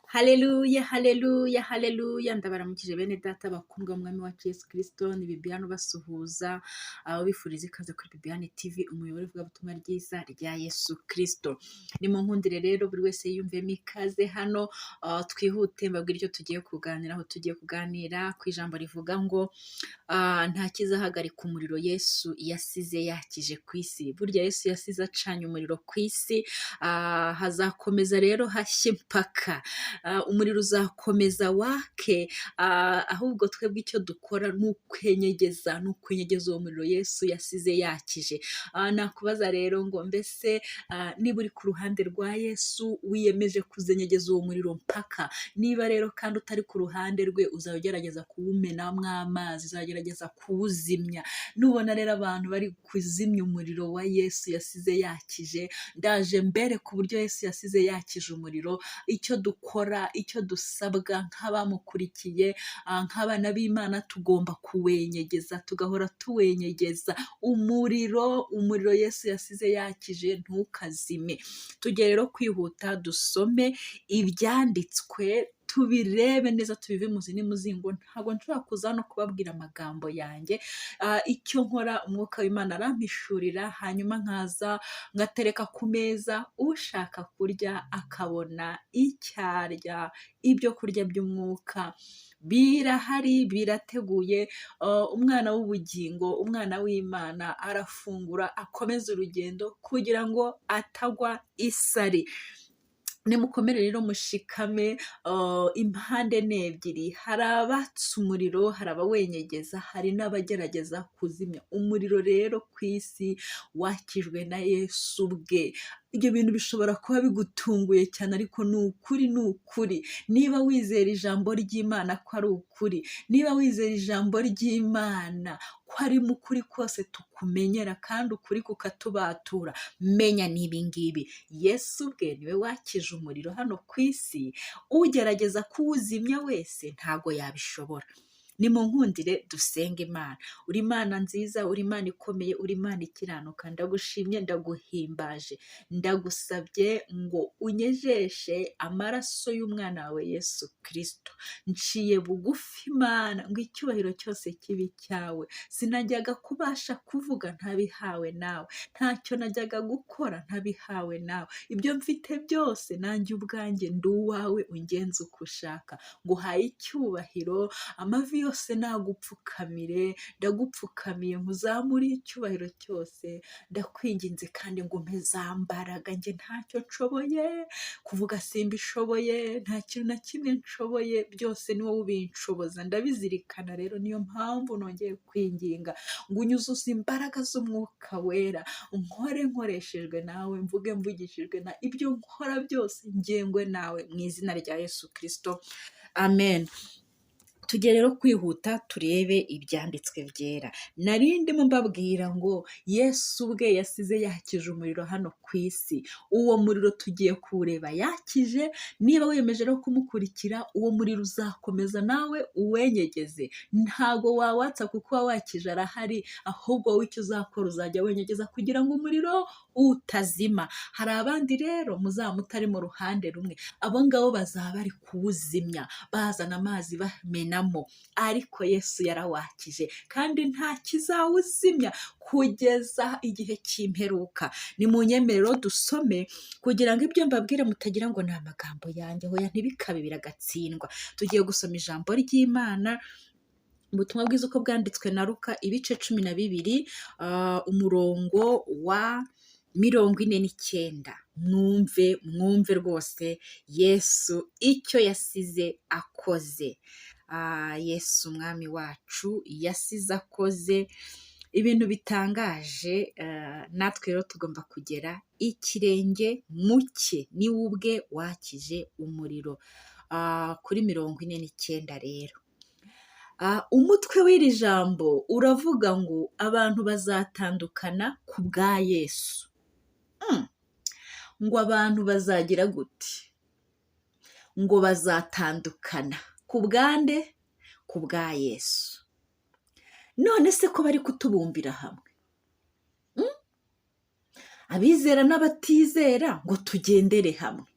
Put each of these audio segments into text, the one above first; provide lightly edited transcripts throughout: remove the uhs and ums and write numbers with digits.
Haleluya, haleluya, haleluya! Ndabaramukije bene data bakundwa Mwami wacu Yesu Kristo, ni Bibiane ubasuhuza, abo bifuriza ikaze kuri Bibiane TV, umuyoboro w'ivugabutumwa ryiza rya Yesu Kristo. Nimunkundire rero buri wese yiyumvemo ikaze hano, twihute mbabwire icyo tugiye kuganiraho. Tugiye kuganira ku ijambo rivuga ngo nta kizahagarika umuriro Yesu yasize yakije ku isi. Burya Yesu yasize acanye umuriro ku isi, hazakomeza rero hashye mpaka. Umuriro uzakomeza wake, ahubwo twebwe icyo dukora ni ukwenyegeza uwo muriro Yesu yasize yakije. Nakubaza rero ngo mbese niba uri ku ruhande rwa Yesu, wiyemeje kuzenyegeza uwo muriro mpaka? Niba rero kandi utari ku ruhande rwe, uzajya ugerageza kuwumenamo amazi, uzagerageza kuwuzimya. Nubona rero abantu bari kuzimya umuriro wa Yesu yasize yakije, ndaje mbere ku buryo Yesu yasize yakije umuriro, icyo dukora, icyo dusabwa nk'abamukurikiye, nk'abana b'Imana, tugomba kuwenyegeza, tugahora tuwenyegeza umuriro. Umuriro Yesu yasize yakije ntukazime. Tujye rero kwihuta dusome ibyanditswe, tubirebe neza, tubive muzi n'imuzingo. Ntabwo nshobora kuza no kubabwira amagambo yanjye. Icyo nkora, Umwuka w'Imana arampishurira, hanyuma nkaza ngatereka ku meza, ushaka kurya akabona icyo arya. Ibyo kurya by'umwuka birahari, birateguye. Umwana w'ubugingo, umwana w'Imana, arafungura akomeza urugendo kugira ngo atagwa isari. Nimukomere rero, mushikame. Impande ni ebyiri: hari abatsa umuriro, hari abawenyegeza, hari n'abagerageza kuzimya umuriro. Rero ku isi wakijwe na Yesu ubwe. Ibyo bintu bishobora kuba bigutunguye cyane, ariko ni ukuri, ni ukuri. Niba wizera ijambo ry'Imana ko ari ukuri, niba wizera ijambo ry'Imana ko ari mu kuri kose tukumenyera kandi ukuri kukatubatura, menya n'ibi ngibi: Yesu ubwe niwe wakije umuriro hano ku isi. Ugerageza kuwuzimya wese ntago yabishobora. Nimunkundire dusenge Imana. Uri Imana nziza, uri Imana ikomeye, uri Imana ikiranuka. Ndagushimye, ndaguhimbaje, ndagusabye ngo unyejeshe amaraso y'umwana wawe Yesu Kirisito. Nciye bugufi, Imana, ngo icyubahiro cyose kibe icyawe. Sinajyaga kubasha kuvuga ntabihawe nawe, ntacyo najyaga gukora ntabihawe nawe. Ibyo mfite byose, nanjye ubwanjye ndi uwawe, ungenze uko ushaka. Nguhaye icyubahiro, amavi yose nagupfukamire. Ndagupfukamiye, nkuzamure icyubahiro cyose. Ndakwinginze kandi ngo umpe za mbaraga. Njye ntacyo nshoboye, kuvuga simbishoboye, nta kintu na kimwe nshoboye, byose ni wowe ubinshoboza, ndabizirikana. Rero niyo mpamvu nongeye kwinginga ngo unyuzuze imbaraga z'Umwuka Wera, nkore nkoreshejwe nawe, mvuge mvugishijwe na ibyo nkora byose ngengwe nawe, mu izina rya Yesu Kirisito, amen. Tujye rero kwihuta turebe ibyanditswe byera. Nari ndimo mbabwira ngo Yesu ubwe yasize yakije umuriro hano ku isi. Uwo muriro tugiye kuwureba yakije. Niba wiyemeje rero kumukurikira, uwo muriro uzakomeza nawe uwenyegeze. Ntago wawatsa kuko uwawakije arahari, ahubwo wowe icyo uzakora, uzajya wenyegeza kugira ngo umuriro utazima. Hari abandi rero muzaba mutari mu ruhande rumwe, abo ngabo bazaba bari kuwuzimya, bazana amazi bamenamo, ariko Yesu yarawakije kandi nta kizawuzimya kugeza igihe cy'imperuka. Ni mu nyemerero dusome kugira ngo ibyo mbabwire mutagira ngo ni amagambo yanjye. Hoya, ntibikabe, biragatsindwa. Tugiye gusoma ijambo ry'Imana, ubutumwa bwiza uko bwanditswe na Luka, ibice 12, umurongo wa 49. Mwumve, mwumve rwose Yesu icyo yasize akoze. Yesu Umwami wacu yasize akoze ibintu bitangaje. Natwe rero tugomba kugera ikirenge mu cye, niwe ubwe wakije umuriro. Kuri 49 rero, umutwe w'iri jambo uravuga ngo abantu bazatandukana ku bwa Yesu. Ngo abantu bazagira gute? Ngo bazatandukana ku bwande? Ku bwa Yesu. None se ko bari kutubumbira hamwe, abizera n'abatizera, ngo tugendere hamwe?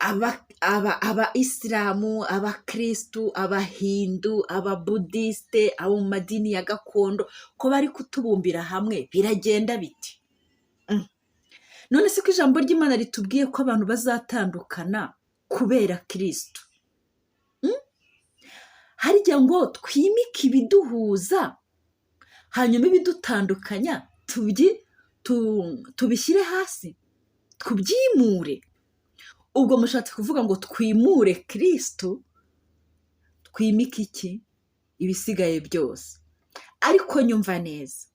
Aba Isilamu, Abakirisitu, Abahindu, Ababudisite, abo mu madini ya gakondo, ko bari kutubumbira hamwe, biragenda biti? None se ko ijambo ry'Imana ritubwiye ko abantu bazatandukana kubera Kirisitu, harya ngo twimike ibiduhuza, hanyuma ibidutandukanya tubishyire hasi, tubyimure? Ubwo mushatse kuvuga ngo twimure Kirisitu, twimike iki? Ibisigaye byose. Ariko nyumva neza,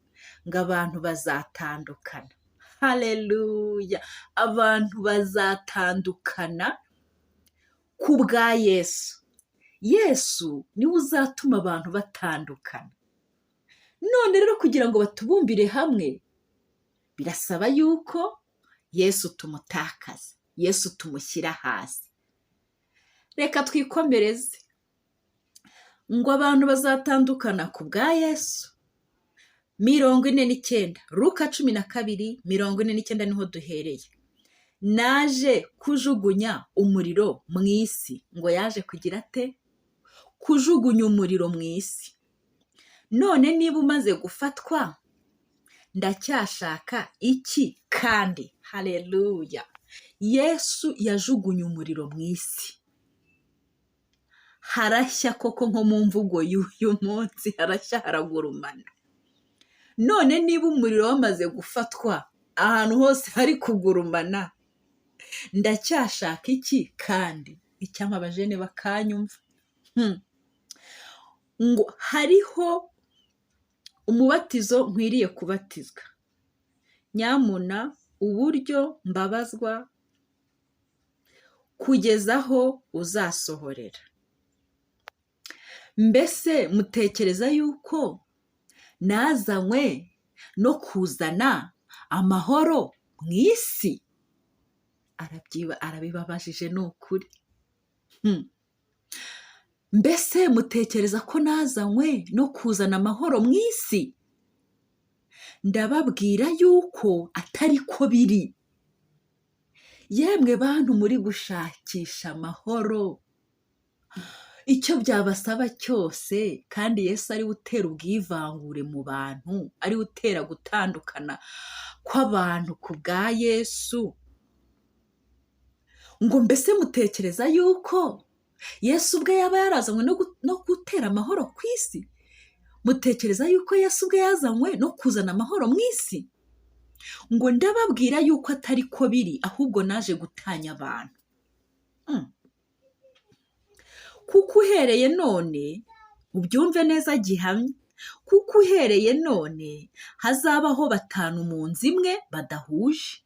ngo abantu bazatandukana. Haleluya! Abantu bazatandukana ku bwa Yesu. Yesu niwe uzatuma abantu batandukana. None rero kugira ngo batubumbire hamwe, birasaba yuko Yesu tumutakaza, Yesu tumushyira hasi. Reka twikomereze. Ngo abantu bazatandukana ku bwa Yesu. 49, Luka 12:49, niho duhereye. Naje kujugunya umuriro mu isi. Ngo yaje kugira ate? Kujugunya umuriro mu isi. None niba umaze gufatwa, ndacyashaka iki kandi? Haleluya! Yesu yajugunye umuriro mu isi, harashya koko. Nko mu mvugo y'uyu munsi, harashya, haragurumana. None niba umuriro wamaze gufatwa, ahantu hose hari kugurumana, ndacyashaka iki kandi? Icyampa abajene bakanyumva. Ngo hariho umubatizo nkwiriye kubatizwa, nyamuna uburyo mbabazwa kugeza aho uzasohorera. Mbese mutekereza yuko nazanywe no kuzana amahoro mu isi? Arabibabajije, ni ukuri. Mbese mutekereza ko nazanywe no kuzana amahoro mu isi? Ndababwira yuko atari ko biri. Yemwe bantu muri gushakisha amahoro, icyo byabasaba cyose, kandi Yesu ariwe utera ubwivangure mu bantu, ariwe utera gutandukana kw'abantu ku bwa Yesu. Ngo mbese mutekereza yuko Yesu ubwe yaba yarazanywe no gutera amahoro ku isi? Mutekereza yuko Yesu ubwe yazanywe no kuzana amahoro mu isi? Ngo ndababwira yuko atari ko biri, ahubwo naje gutanya abantu. Kuko uhereye none, ubyumve neza gihamya, kuko uhereye none hazabaho batanu mu nzu imwe badahuje,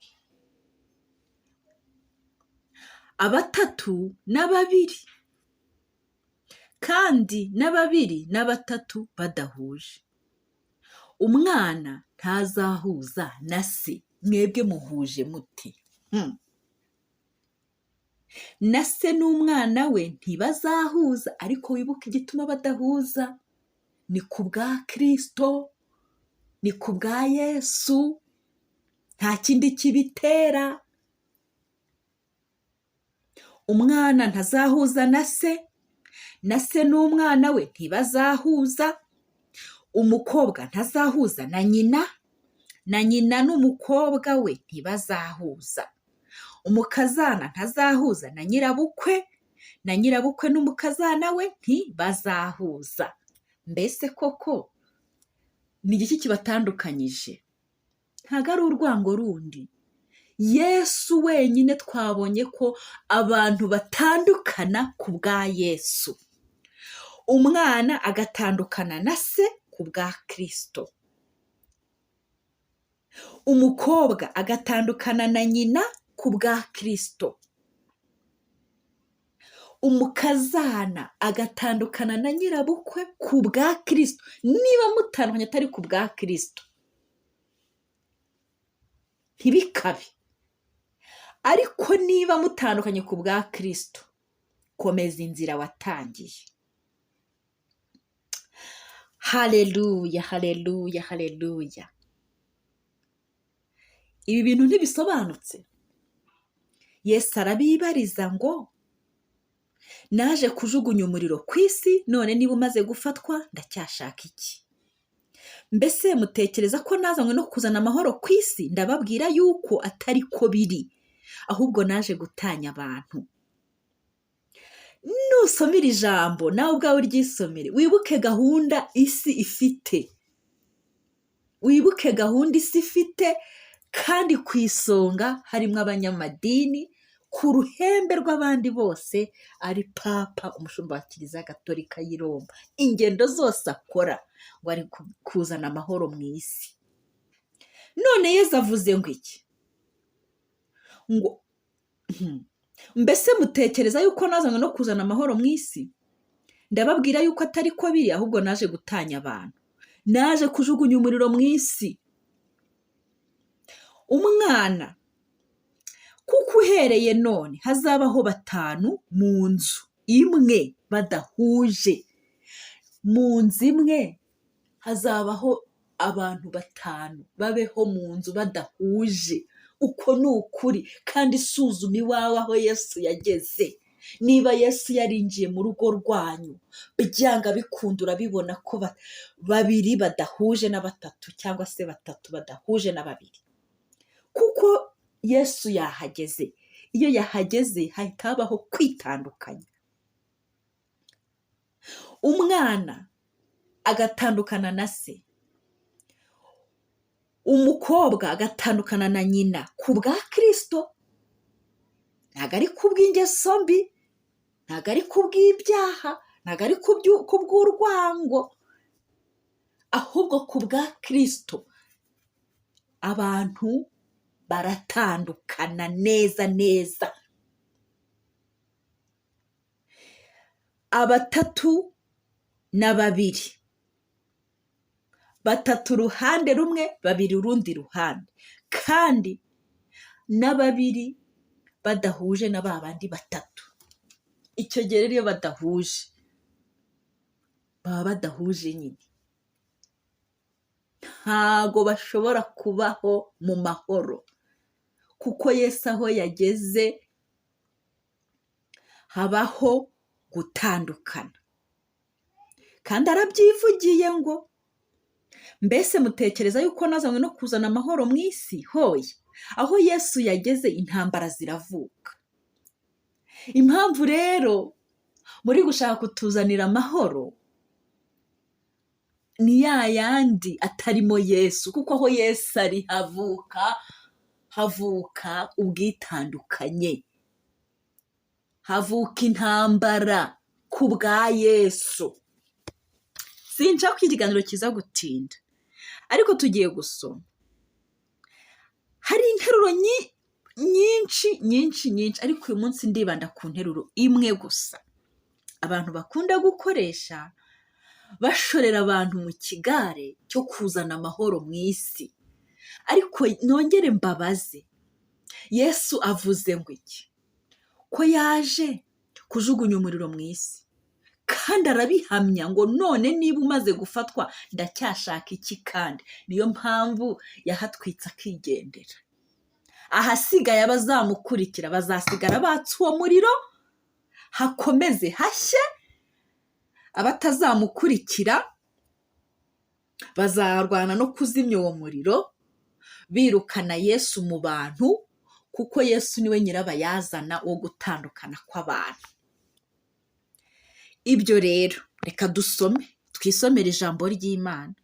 abatatu na babiri, kandi na babiri na batatu badahuje. Umwana ntazahuza na se. Mwebwe muhuje mute? Na se n'umwana we ntibazahuza. Ariko wibuke igituma badahuza, ni ku bwa Kirisito, ni ku bwa Yesu, nta kindi kibitera. Umwana ntazahuza na se, na se n'umwana we ntibazahuza. Umukobwa ntazahuza na nyina, na nyina n'umukobwa we ntibazahuza. Umukazana ntazahuza na nyirabukwe, na nyirabukwe n'umukazana we ntibazahuza. Mbese koko ni igiki kibatandukanyije? Ntabwo ari urwango rundi. Yesu wenyine. Twabonye ko abantu batandukana ku bwa Yesu. Umwana agatandukana na se ku bwa Kirisito, umukobwa agatandukana na nyina ku bwa Kirisito, umukazana agatandukana na nyirabukwe ku bwa Kirisito. Niba mutandukanye atari ku bwa Kirisito, ntibikabe. Ariko niba mutandukanye ku bwa Kirisito, komeza inzira watangiye. Haleluya, haleluya, haleluya! Ibi bintu ntibisobanutse. Yesu arabibariza ngo naje kujugunya umuriro ku isi, none niba umaze gufatwa ndacyashaka iki? Mbese mutekereza ko nazanywe no kuzana amahoro ku isi? Ndababwira yuko atari ko biri, ahubwo naje gutanya abantu. Nusoma iri jambo nawe ubwawe uryisomere, wibuke gahunda isi ifite, wibuke gahunda isi ifite, kandi ku isonga harimo abanyamadini, ku ruhembe rw'abandi bose ari Papa, umushumba wa Kiliziya Gatolika y'i Roma. Ingendo zose akora ngo ari kuzana amahoro mu isi. None Yezu avuze ngo iki? Ngo mbese mutekereza yuko nazanywe no kuzana amahoro mu isi? Ndababwira yuko atari ko biri, ahubwo naje gutanya abantu, naje kujugunya umuriro mu isi. Umwana, kuko uhereye none hazabaho 5 mu nzu imwe badahuje. Mu nzu imwe hazabaho abantu 5 babeho mu nzu badahuje. Uko ni ukuri, kandi suzuma iwawe aho Yesu yageze. Niba Yesu yarinjiye mu rugo rwanyu, byanga bikunda urabibona ko 2 badahuje na 3, cyangwa se 3 badahuje na 2. Kuko Yesu yahageze. Iyo yahageze hahita habaho kwitandukanya. Umwana agatandukana na se, umukobwa agatandukana na nyina ku bwa Kristo. Ntabwo ari kubw'ingeso mbi, ntabwo ari kubw'ibyaha, ntabwo ari kubw'urwango, ahubwo ku bwa Kristo. Abantu baratandukana neza neza. 3 na 2, 3 uruhande rumwe, 2 urundi ruhande, kandi na 2 badahuje na ba bandi 3. Icyo gihe rero iyo badahuje, baba badahuje nyine, ntago bashobora kubaho mu mahoro, kuko Yesu aho yageze habaho gutandukana. Kandi arabyivugiye ngo mbese mutekereza yuko nazanywe no kuzana amahoro mu isi? Hoya, aho Yesu yageze intambara ziravuka. Impamvu rero muri gushaka kutuzanira amahoro ni ya yandi atarimo Yesu, kuko aho Yesu ari havuka ubwitandukanye, havuka intambara ku bwa Yesu. Sinshaka ko ikiganiro kiza gutinda, ariko tugiye gusoma. Hari interuro nyinshi nyinshi nyinshi, ariko uyu munsi ndibanda ku nteruro imwe gusa abantu bakunda gukoresha bashorera abantu mu kigare cyo kuzana amahoro mu isi. Ariko nongere mbabaze, Yesu avuze ngo iki? Ko yaje kujugunya umuriro mu isi, kandi arabihamya ngo none niba umaze gufatwa ndacyashaka iki? Kandi niyo mpamvu yahatwitse akigendera. Ahasigaye abazamukurikira bazasigara batse uwo muriro, hakomeze hashye. Abatazamukurikira bazarwana no kuzimya uwo muriro, birukana Yesu mu bantu, kuko Yesu niwe nyirabayazana wo gutandukana kw'abantu. Ibyo rero reka dusome, twisomere ijambo ry'Imana.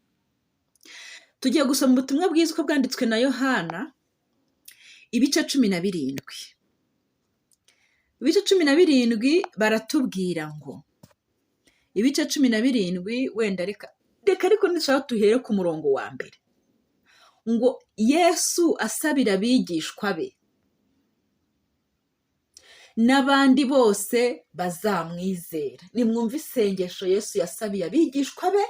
Tugiye gusoma ubutumwa bwiza uko bwanditswe na Yohana, ibice 17. Ibice 17 baratubwira ngo, ibice 17, wenda reka ariko nishaka duhere ku murongo wa mbere, ngo Yesu asabira abigishwa be n'abandi bose bazamwizera. Nimwumve isengesho Yesu yasabiye abigishwa be,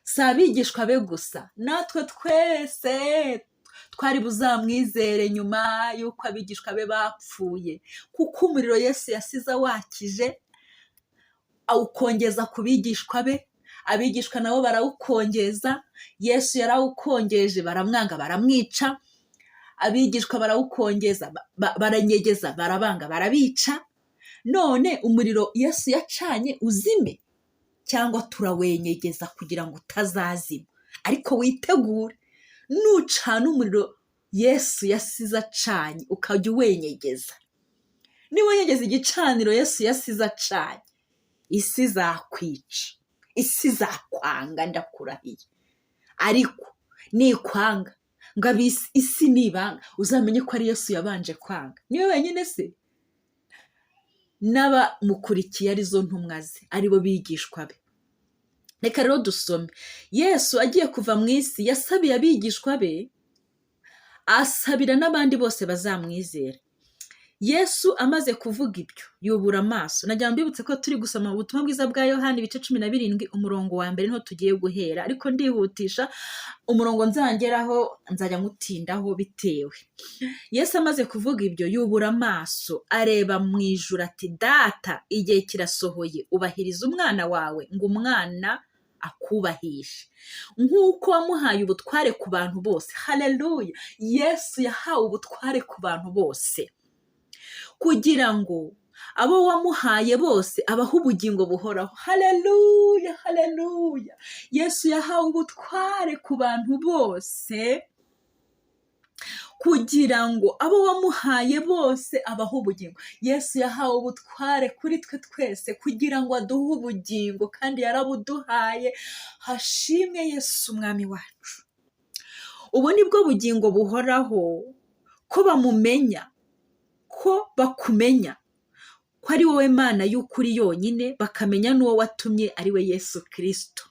si abigishwa be gusa, natwe twese twari buzamwizere nyuma y'uko abigishwa be bapfuye, kuko umuriro Yesu yasize awakije awukongeza ku bigishwa be, abigishwa nabo barawukongeza. Yesu yarawukongeje baramwanga baramwica. Abigishwa barawukongeza, baranyegeza, barabanga, barabica. None umuriro Yesu yacanye uzime, cyangwa turawenyegeza kugira ngo utazazima? Ariko witegure, nucana umuriro Yesu yasize acanye ukajya uwenyegeza, niba wenyegeza igicaniro Yesu yasize acanye, isi izakwica, isi izakwanga, ndakurahiye. Ariko nikwanga, ngo ab'isi, isi nibanga, uzamenye ko ari Yesu yabanje kwanga. Niwe wenyine se? N'abamukurikiye, arizo ntumwa ze, aribo bigishwa be. Reka rero dusome. Yesu agiye kuva mu isi yasabiye abigishwa be, asabira n'abandi bose bazamwizera. Yesu amaze kuvuga ibyo yubura amaso. Nagira ngo mbibutse ko turi gusoma ubutumwa bwiza bwa Yohani, ibice 17, umurongo wa mbere niho tugiye guhera, ariko ndihutisha umurongo nzangeraho nzajya nkutindaho bitewe. Yesu amaze kuvuga ibyo yubura amaso, areba mu ijuru, ati: "Data, igihe kirasohoye, ubahiriza umwana wawe ngo umwana akubahishe, nk'uko wamuhaye ubutware ku bantu bose." Haleluya! Yesu yahawe ubutware ku bantu bose kugira ngo abo wamuhaye bose abahe ubugingo buhoraho. Haleluya, haleluya! Yesu yahawe ubutware ku bantu bose kugira ngo abo wamuhaye bose abahe ubugingo. Yesu yahawe ubutware kuri twe twese kugira ngo aduhe ubugingo, kandi yarabuduhaye. Hashimwe Yesu Umwami wacu. Ubu ni bwo bugingo buhoraho, ko bamumenya, ko bakumenya ko ari wowe Mana y'ukuri yonyine, bakamenya n'uwo watumye, ari we Yesu Kirisito.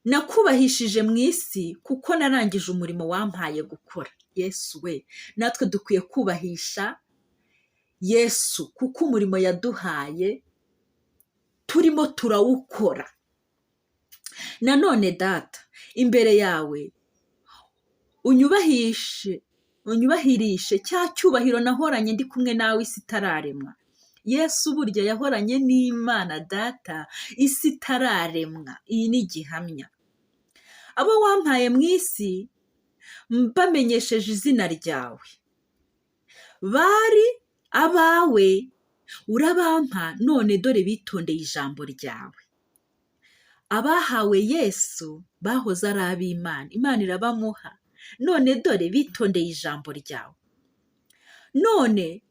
Nakubahishije mu isi kuko narangije umurimo wampaye gukora. Yesu we! Natwe dukwiye kubahisha Yesu kuko umurimo yaduhaye turimo turawukora. Nanone Data, imbere yawe unyubahishe, unyubahirishe cya cyubahiro nahoranye ndi kumwe nawe isi itararemwa. Yesu burya yahoranye n'Imana Data isi itararemwa. Iyi ni gihamya. Abo wampaye mu isi mbamenyesheje izina ryawe. Bari abawe, urabampa, none dore bitondeye ijambo ryawe. Abahawe Yesu bahoze ari ab'Imana, Imana irabamuha, none dore bitondeye ijambo ryawe. None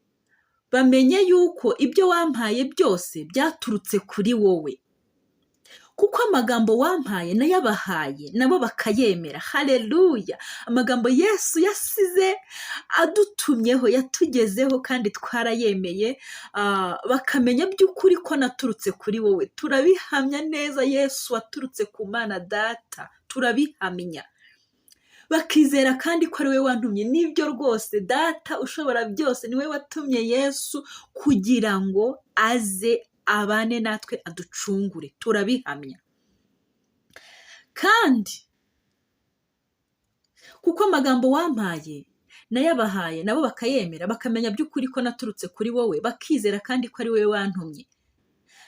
bamenye yuko ibyo wampaye byose byaturutse kuri wowe, kuko amagambo wampaye nayabahaye, nabo bakayemera. Haleluya! Amagambo Yesu yasize adutumyeho yatugezeho kandi twarayemeye, bakamenya by'ukuri ko naturutse kuri wowe. Turabihamya neza, Yesu waturutse ku Mana Data, turabihamya. Bakizera kandi ko ari we wantumye. Nibyo rwose, Data ushobora byose niwe watumye Yesu kugira ngo aze abane natwe, aducungure. Turabihamya. Kandi kuko amagambo wampaye nayabahaye, nabo bakayemera, bakamenya by'ukuri ko naturutse kuri wowe, bakizera kandi ko ari wowe wantumye.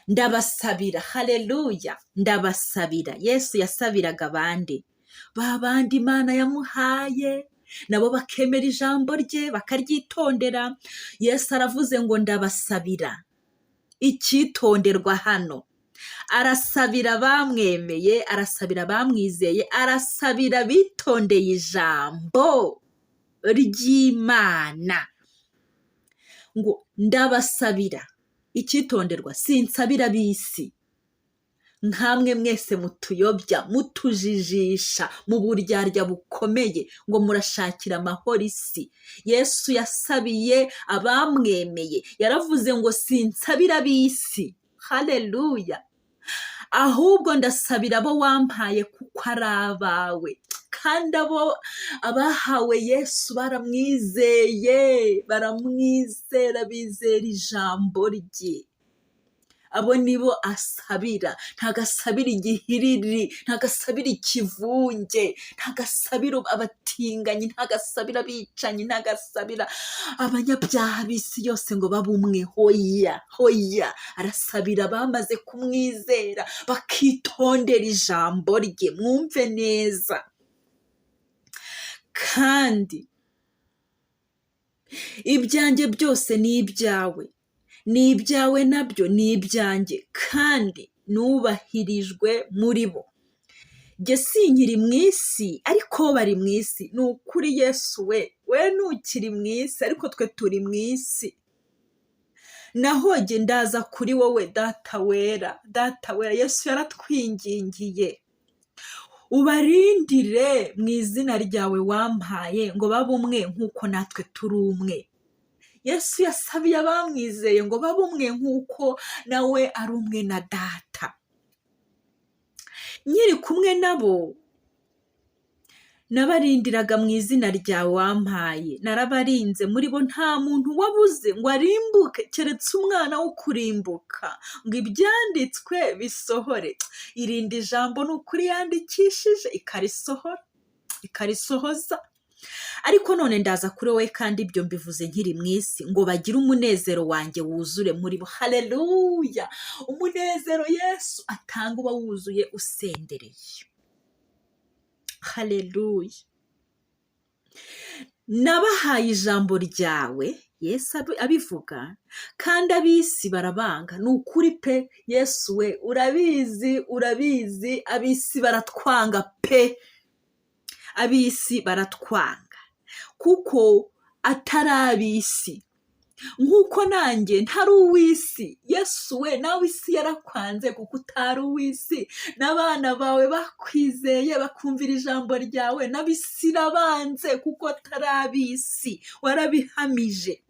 Ndabasabira. Haleluya! Ndabasabira. Yesu yasabiraga abandi, ba bandi Imana yamuhaye, nabo bakemera ijambo rye, bakaryitondera. Yesu aravuze ngo: "Ndabasabira." Icyitonderwa hano, arasabira abamwemeye, arasabira abamwizeye, arasabira abitondeye ijambo ry'Imana, ngo: "Ndabasabira." Icyitonderwa, sinsabira ab'isi nkamwe mwese mutuyobya, mutujijisha mu buryarya bukomeye ngo murashakira amahoro isi. Yesu yasabiye abamwemeye. Yaravuze ngo: "Sinsabira ab'isi, haleluya, ahubwo ndasabira abo wampaye kuko ari abawe." Kandi abo abahawe Yesu baramwizeye, baramwizera, bizera ijambo rye, abo nibo asabira. Ntabwo asabira igihiriri, ntabwo asabira ikivunge, ntabwo asabira abatinganyi, ntabwo asabira abicanyi, ntabwo asabira abanyabyaha b'isi yose ngo babe umwe. Hoya, hoya! Arasabira abamaze kumwizera, bakitondera ijambo rye. Mwumve neza. Kandi ibyanjye byose ni ibyawe, n'ibyawe nabyo ni ibyanjye, kandi nubahirijwe muri bo. Jye sinkiri mu isi, ariko bo bari mu isi. Ni ukuri Yesu we, we ntukiri mu isi, ariko twe turi mu isi. Naho jye ndaza kuri wowe, Data wera, Data wera. Yesu yaratwingingiye: "Ubarindire mu izina ryawe wampaye, ngo babe umwe nk'uko natwe turi umwe." Yesu yasabiye abamwizeye ngo babe umwe nk'uko nawe ari umwe na Data. Nkiri kumwe nabo nabarindiraga mu izina ryawe wampaye. Narabarinze, muri bo nta muntu wabuze ngo arimbuke, keretse umwana wo kurimbuka, ngo ibyanditswe bisohore. Irindi jambo ni ukuri yandikishije ikarisohora, ikarisohoza. Ariko none ndaza kuri wowe, kandi ibyo mbivuze nkiri mu isi, ngo bagire umunezero wanjye wuzure muri bo. Haleluya! Umunezero Yesu atanga uba wuzuye, usendereye. Haleluya! Nabahaye ijambo ryawe, Yesu abivuga, kandi ab'isi barabanga. Ni ukuri pe, Yesu we, urabizi, urabizi, ab'isi baratwanga pe. Ab'isi baratwanga kuko atari ab'isi, nk'uko nanjye ntari uw'isi. Yesu we, nawe isi yarakwanze kuko utari uw'isi, n'abana bawe bakwizeye bakumvira ijambo ryawe, n'ab'isi irabanze kuko atari ab'isi, warabihamije.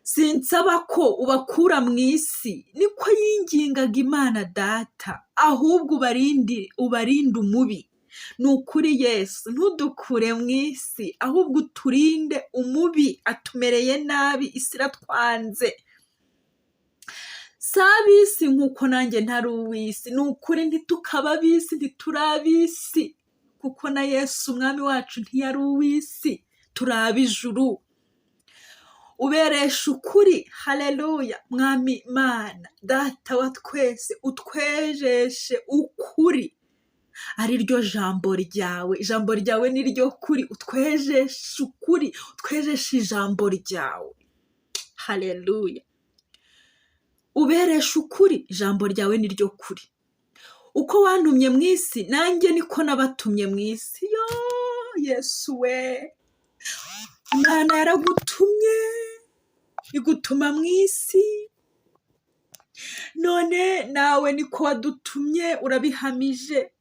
Sinsaba ko ubakura mu isi, niko yingingaga Imana Data, ahubwo ubarinde, ubarinde umubi. Ni ukuri Yesu, ntudukure mu isi, ahubwo uturinde umubi, atumereye nabi, isi iratwanze. Si ab'isi nk'uko nanjye ntari uw'isi. Ni ukuri, ntitukaba ab'isi, ntituri ab'isi, kuko na Yesu Umwami wacu ntiyari uw'isi. Turi ab'ijuru. Uberesha ukuri. Haleluya! Mwami Mana Data wa twese, utwejeshe ukuri, ari ryo jambo ryawe. Ijambo ryawe ni ryo kuri. Utwejeshe ukuri, utwejeshe ijambo ryawe. Haleluya! Uberesha ukuri, ijambo ryawe ni ryo kuri. Uko wantumye mu isi, nanjye niko nabatumye mu isi. Yo Yesu we, Imana yaragutumye, igutuma mu isi, none nawe niko wadutumye, urabihamije.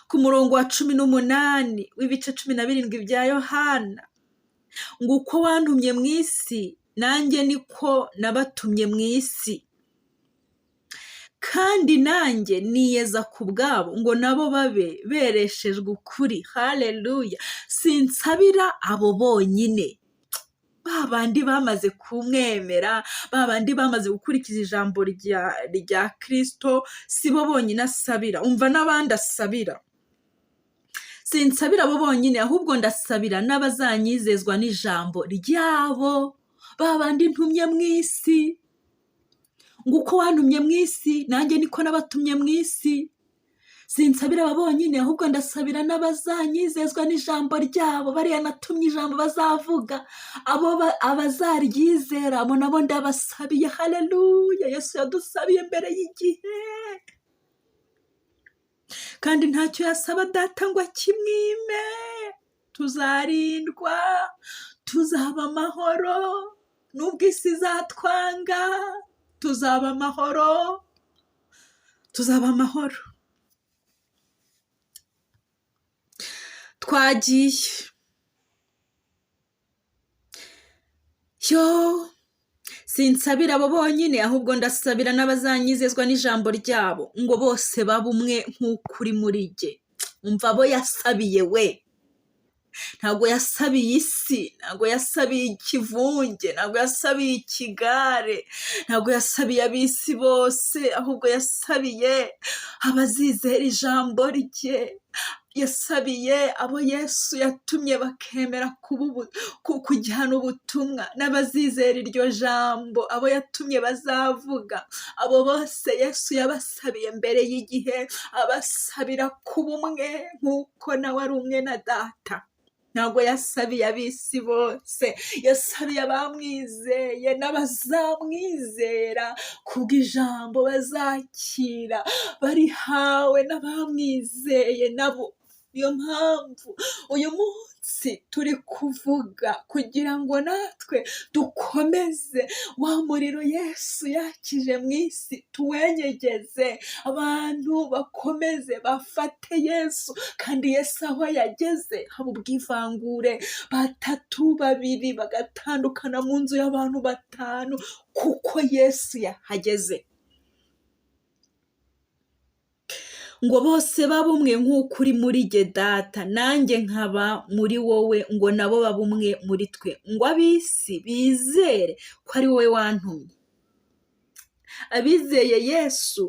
Ku murongo wa 18 w'ibice 17 bya Yohana, ngo: "Uko wantumye mu isi, nanjye niko nabatumye mu isi. Kandi nanjye niyeza ku bwabo, ngo nabo babe bereshejwe ukuri." Haleluya! Sinsabira abo bonyine, ba bandi bamaze kumwemera, ba bandi bamaze gukurikiza ijambo rya Kirisito, si bo bonyine asabira. Umva n'abandi asabira: "Sinsabira abo bonyine, ahubwo ndasabira n'abazanyizezwa n'ijambo ryabo, ba bandi ntumye mu isi. Ngo uko wantumye mu isi, nanjye niko nabatumye mu isi. Sinsabira aba bonyine, ahubwo ndasabira n'abazanyizezwa n'ijambo ryabo." Bariya natumye, ijambo bazavuga, abo abazaryizera, abo nabo ndabasabiye. Haleluya! Yesu yadusabiye mbere y'igihe, kandi ntacyo yasaba Data ngo akimwime. Tuzarindwa, tuzaba amahoro, nubwo isi izatwanga, tuzaba amahoro, tuzaba amahoro. Twagiye yo. "Sinsabira abo bonyine, ahubwo ndasabira n'abazanyizezwa n'ijambo ryabo, ngo bose babe umwe nk'uko uri muri jye." Umva abo yasabiye we. Ntabwo yasabiye isi, ntabwo yasabiye ikivunge, ntabwo yasabiye ikigare, ntabwo yasabiye ab'isi bose, ahubwo yasabiye abazizera ijambo rye. Yasabiye abo Yesu yatumye bakemera kujyana ubutumwa n'abazizera iryo jambo, abo yatumye bazavuga, abo bose Yesu yabasabiye mbere y'igihe, abasabira kuba umwe nk'uko nawe ari umwe na Data. Ntabwo yasabiye ab'isi bose, yasabiye abamwizeye n'abazamwizera kubw'ijambo bazakira barihawe n'abamwizeye nabo. Niyo mpamvu uyu munsi turi kuvuga kugira ngo natwe dukomeze wa muriro Yesu yakije mu isi, tuwenyegeze, abantu bakomeze bafate Yesu. Kandi Yesu aho yageze haba ubwivangure, batatu babiri bagatandukana mu nzu y'abantu batanu, kuko Yesu yahageze. Ngo bose babe umwe nk'uko uri muri jye Data, nanjye nkaba muri wowe, ngo nabo babe umwe muri twe, ngo ab'isi bizere ko ari wowe wantumye. Abizeye Yesu,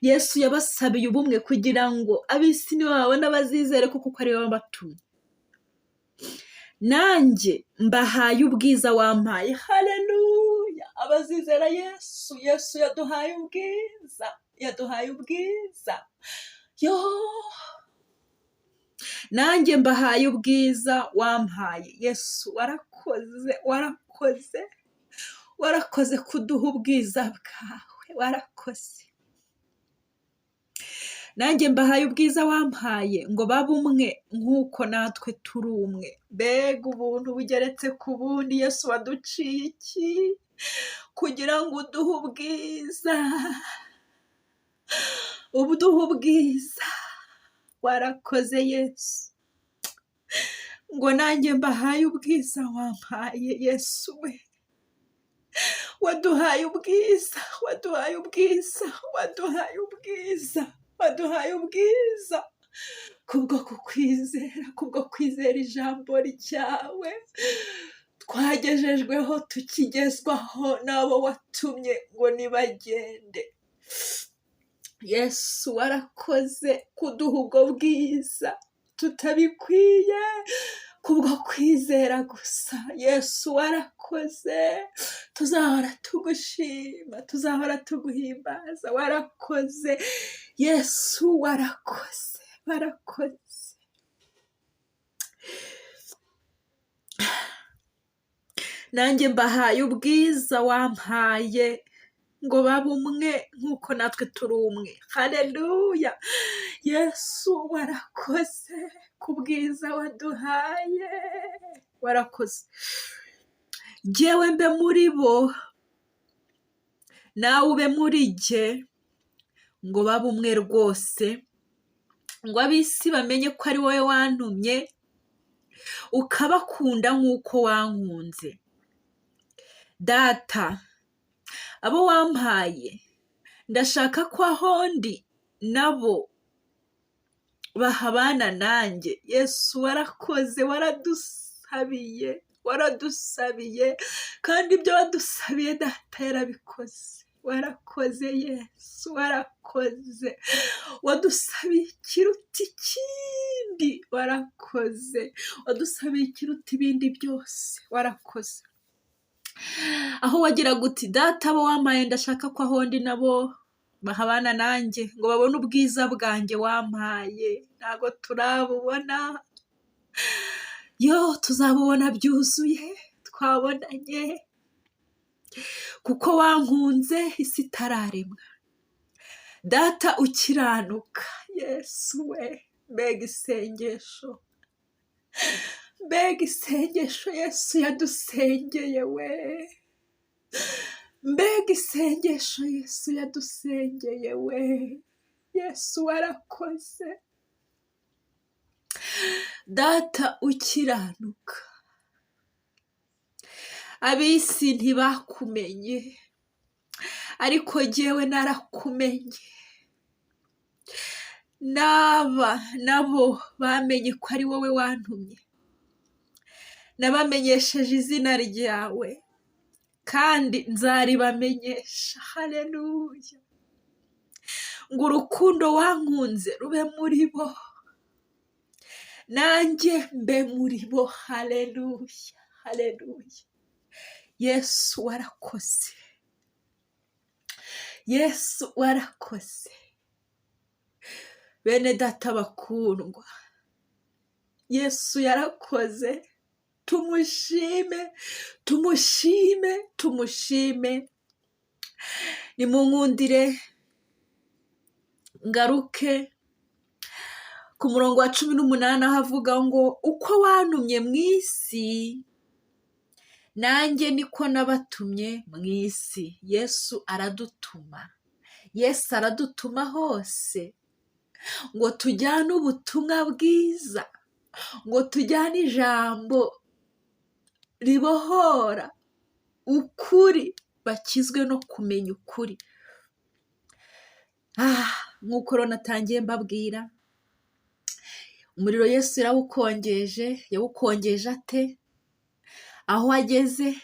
Yesu yabasabiye ubumwe kugira ngo ab'isi nibababona bazizere kuko ari we wabatumye. Nanjye mbahaye ubwiza wampaye. Haleluya! Abazizera Yesu, Yesu yaduhaye ubwiza, yaduhaye ubwiza. Yo! Nanjye mbahaye ubwiza wampaye. Yesu warakoze, warakoze, warakoze kuduha ubwiza bwawe, warakoze. Nanjye mbahaye ubwiza wampaye ngo babe umwe nk'uko natwe turi umwe. Mbega ubuntu bugeretse ku bundi! Yesu waduciye iki kugira ngo uduhe ubwiza, uduhe ubwiza. Warakoze Yesu, ngo nanjye mbahaye ubwiza wampaye. Yesu we, waduhaye ubwiza, waduhaye ubwiza, waduhaye ubwiza, waduhaye ubwiza kubwo kukwizera, kubwo kwizera ijambo ryawe twagejejweho, tukigezwaho n'abo watumye ngo nibagende. Yesu warakoze kuduha ubwo bwiza tutabikwiye, kubwo kwizera gusa. Yesu warakoze, tuzahora tugushima, tuzahora tuguhimbaza. Warakoze Yesu, warakoze, warakoze. Nanjye mbahaye ubwiza wampaye ngo babe umwe nk'uko natwe turi umwe. Haleluya! Yesu warakoze ku bwiza waduhaye, warakoze. Jyewe mbe muri bo, nawe ube muri jye, ngo babe umwe rwose, ngo ab'isi bamenye ko ari wowe wantumye, ukabakunda nk'uko wankunze. Data, abo wampaye, ndashaka ko aho ndi nabo bahabana nanjye. Yesu warakoze, waradusabiye, waradusabiye, kandi ibyo wadusabiye Data yarabikoze. Warakoze Yesu, warakoze, wadusabiye ikiruta ikindi, warakoze, wadusabiye ikiruta ibindi byose, warakoze. Aho wagiraga uti Data abo wampaye ndashaka ko aho ndi nabo bahabana nanjye, ngo babone ubwiza bwanjye wampaye. Ntabwo turabubona, yo tuzabubona byuzuye twabonanye, kuko wankunze isi itararemwa. Data ukiranuka, Yesu we, mbega isengesho, mbega isengesho Yesu yadusengeye we, mbega isengesho Yesu yadusengeye we. Yesu warakoze. Data ukiranuka, ab'isi ntibakumenye, ariko jyewe narakumenye, n'aba nabo bamenye ko ari wowe wantumye, nabamenyesheje izina ryawe kandi nzaribamenyesha. Haleluya! Ngo urukundo wankunze rube muri bo. Nanjye mbe muri bo. Haleluya, haleluya. Yesu warakoze, Yesu warakoze. Bene data bakundwa, Yesu yarakoze. Tumushime, tumushime, tumushime. Nimunkundire ngaruke ku murongo wa 18, aho avuga ngo: "Uko wantumye mu isi, nanjye niko nabatumye mu isi." Yesu aradutuma, Yesu aradutuma hose ngo tujyane ubutumwa bwiza, ngo tujyane ijambo ribohora, ukuri, bakizwe no kumenya ukuri. Nk'uko rero natangiye mbabwira, umuriro Yesu yarawukongeje. Yawukongeje ate? Aho ageze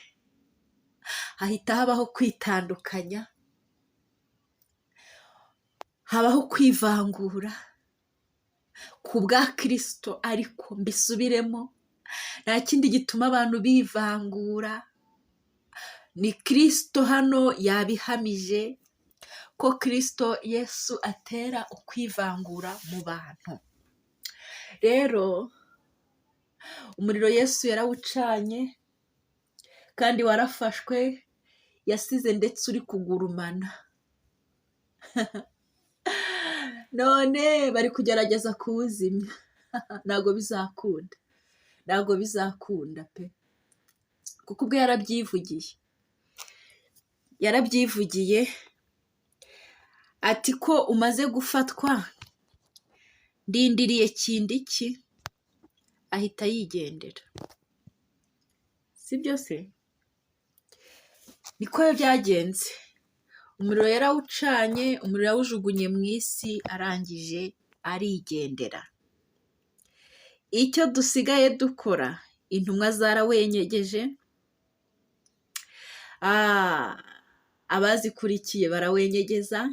hahita habaho kwitandukanya, habaho kwivangura ku bwa Kirisito. Ariko mbisubiremo, nta kindi gituma abantu bivangura, ni Kirisito. Hano yabihamije ko Kirisito Yesu atera ukwivangura mu bantu. Rero umuriro Yesu yarawucanye kandi warafashwe, yasize ndetse uri kugurumana. None bari kugerageza kuwuzimya, ntabwo bizakunda, ntabwo bizakunda pe, kuko ubwo yarabyivugiye, yarabyivugiye ati: "Ko umaze gufatwa, ndindiriye kindi iki?" Ahita yigendera. Sibyo se? Niko byagenze. Umuriro yarawucanye, umuriro yawujugunye mu isi, arangije arigendera. Icyo dusigaye dukora, intumwa zarawenyegeje, abazikurikiye barawenyegeza.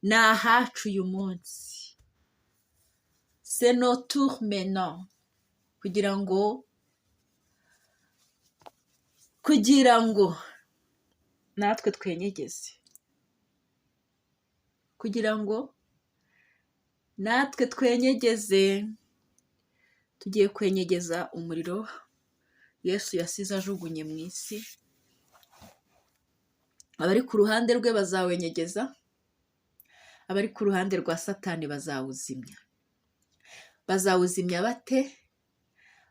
Ni ahacu uyu munsi, c'est notre tour maintenant, kugira ngo natwe twenyegeze, kugira ngo natwe twenyegeze. Tugiye kwenyegeza umuriro Yesu yasize ajugunye mu isi. Abari ku ruhande rwe bazawenyegeza, abari ku ruhande rwa Satani bazawuzimya. Bazawuzimya bate?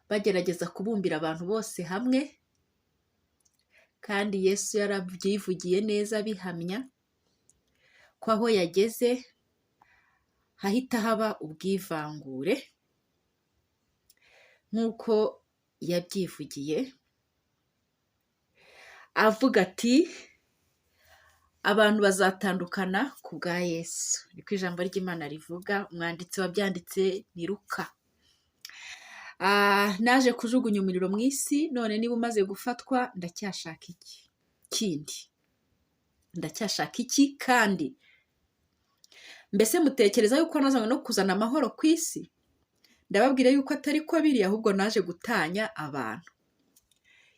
Bagerageza kubumbira abantu bose hamwe, kandi Yesu yarabyivugiye neza, bihamya ko aho yageze hahita haba ubwivangure, nk'uko yabyivugiye avuga ati: "Abantu bazatandukana ku bwa Yesu." Niko ijambo ry'Imana rivuga. Umwanditsi wabyanditse ni Luka. "Naje kujugunya umuriro mu isi, none niba umaze gufatwa, ndacyashaka iki kindi? Ndacyashaka iki kandi? Mbese mutekereza yuko nazanywe no kuzana amahoro ku isi? Ndababwira yuko atari ko biri, ahubwo naje gutanya abantu."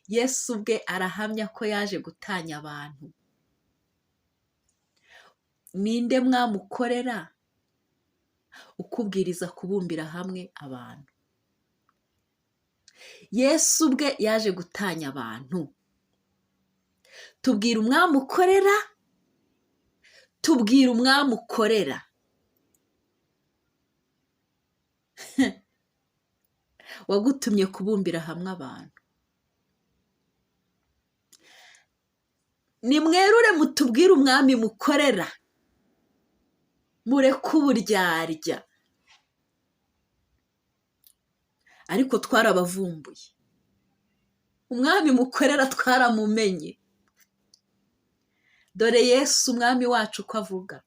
Yesu ubwe arahamya ko yaje gutanya abantu. Ninde mwamukorera ukubwiriza kubumbira hamwe abantu? Yesu ubwe yaje gutanya abantu. Tubwira umwami ukorera, tubwira umwami ukorera wagutumye kubumbira hamwe abantu. Nimwerure mutubwire umwami mukorera, mureke uburyarya. Ariko twarabavumbuye, umwami mukorera twaramumenye. Dore Yesu umwami wacu uko avuga,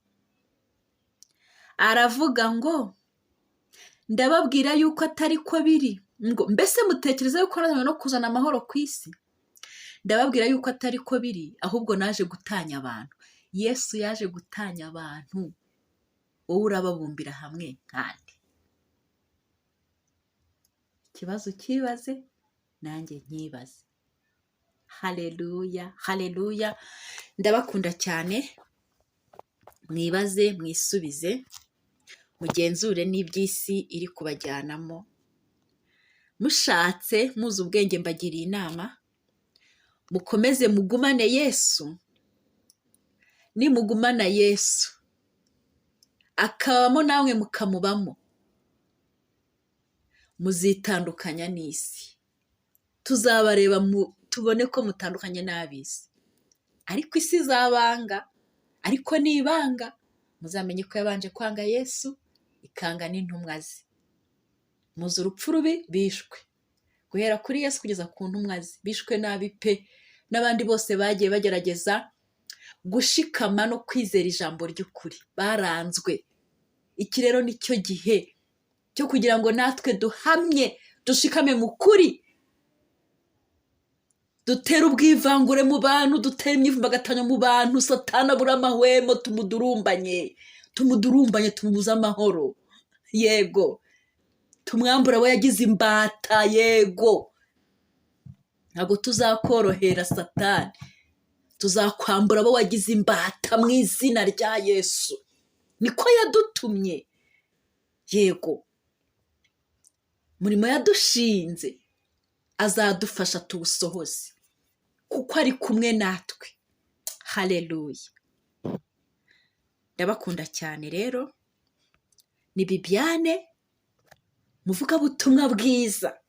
aravuga ngo: "Ndababwira yuko atari ko biri." Ngo: "Mbese mutekereza yuko nazanywe no kuzana amahoro ku isi? Ndababwira yuko atari ko biri, ahubwo naje gutanya abantu." Yesu yaje gutanya abantu, wowe urababumbira hamwe. Kandi Ikibazo ukibaze, nanjye nkibaze. Haleluya, haleluya! Ndabakunda cyane. Mwibaze, mwisubize, mugenzure n'iby'isi iri kubajyanamo. Mushatse muzi ubwenge, mbagiriye inama: mukomeze mugumane Yesu. Nimugumana Yesu akabamo, namwe mukamubamo, muzitandukanya n'isi. Tuzabareba tubone ko mutandukanye n'ab'isi. Ariko isi izabanga. Ariko nibanga, muzamenye ko yabanje kwanga Yesu, ikanga n'intumwa ze. Muzi urupfu rubi bishwe, guhera kuri Yesu kugeza ku ntumwa ze. Bishwe nabi pe, n'abandi bose bagiye bagerageza gushikama no kwizera ijambo ry'ukuri baranzwe. Iki rero ni cyo gihe cyo kugira ngo natwe duhamye, dushikame mu kuri, dutere ubwivangure mu bantu, dutere imyivumbagatanyo mu bantu. Satana abura amahwemo, tumudurumbanye, tumudurumbanye, tumubuze amahoro. Yego, tumwambure abo yagize imbata. Yego, ntabwo tuzakorohera Satani, tuzakwambura abo wagize imbata mu izina rya Yesu. Niko yadutumye. Yego, umurimo yadushinze azadufasha tuwusohoze, kuko ari kumwe natwe. Haleluya! Ndabakunda cyane. Rero ni Bibiane, muvugabutumwa bwiza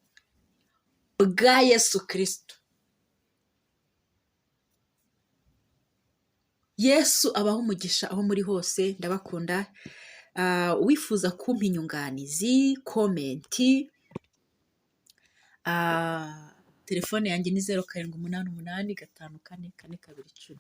bwa Yesu Kirisito. Yesu abaho umugisha aho muri hose. Ndabakunda. Wifuza kumpa inyunganizi, comment, telefone yanjye ni 0788544210.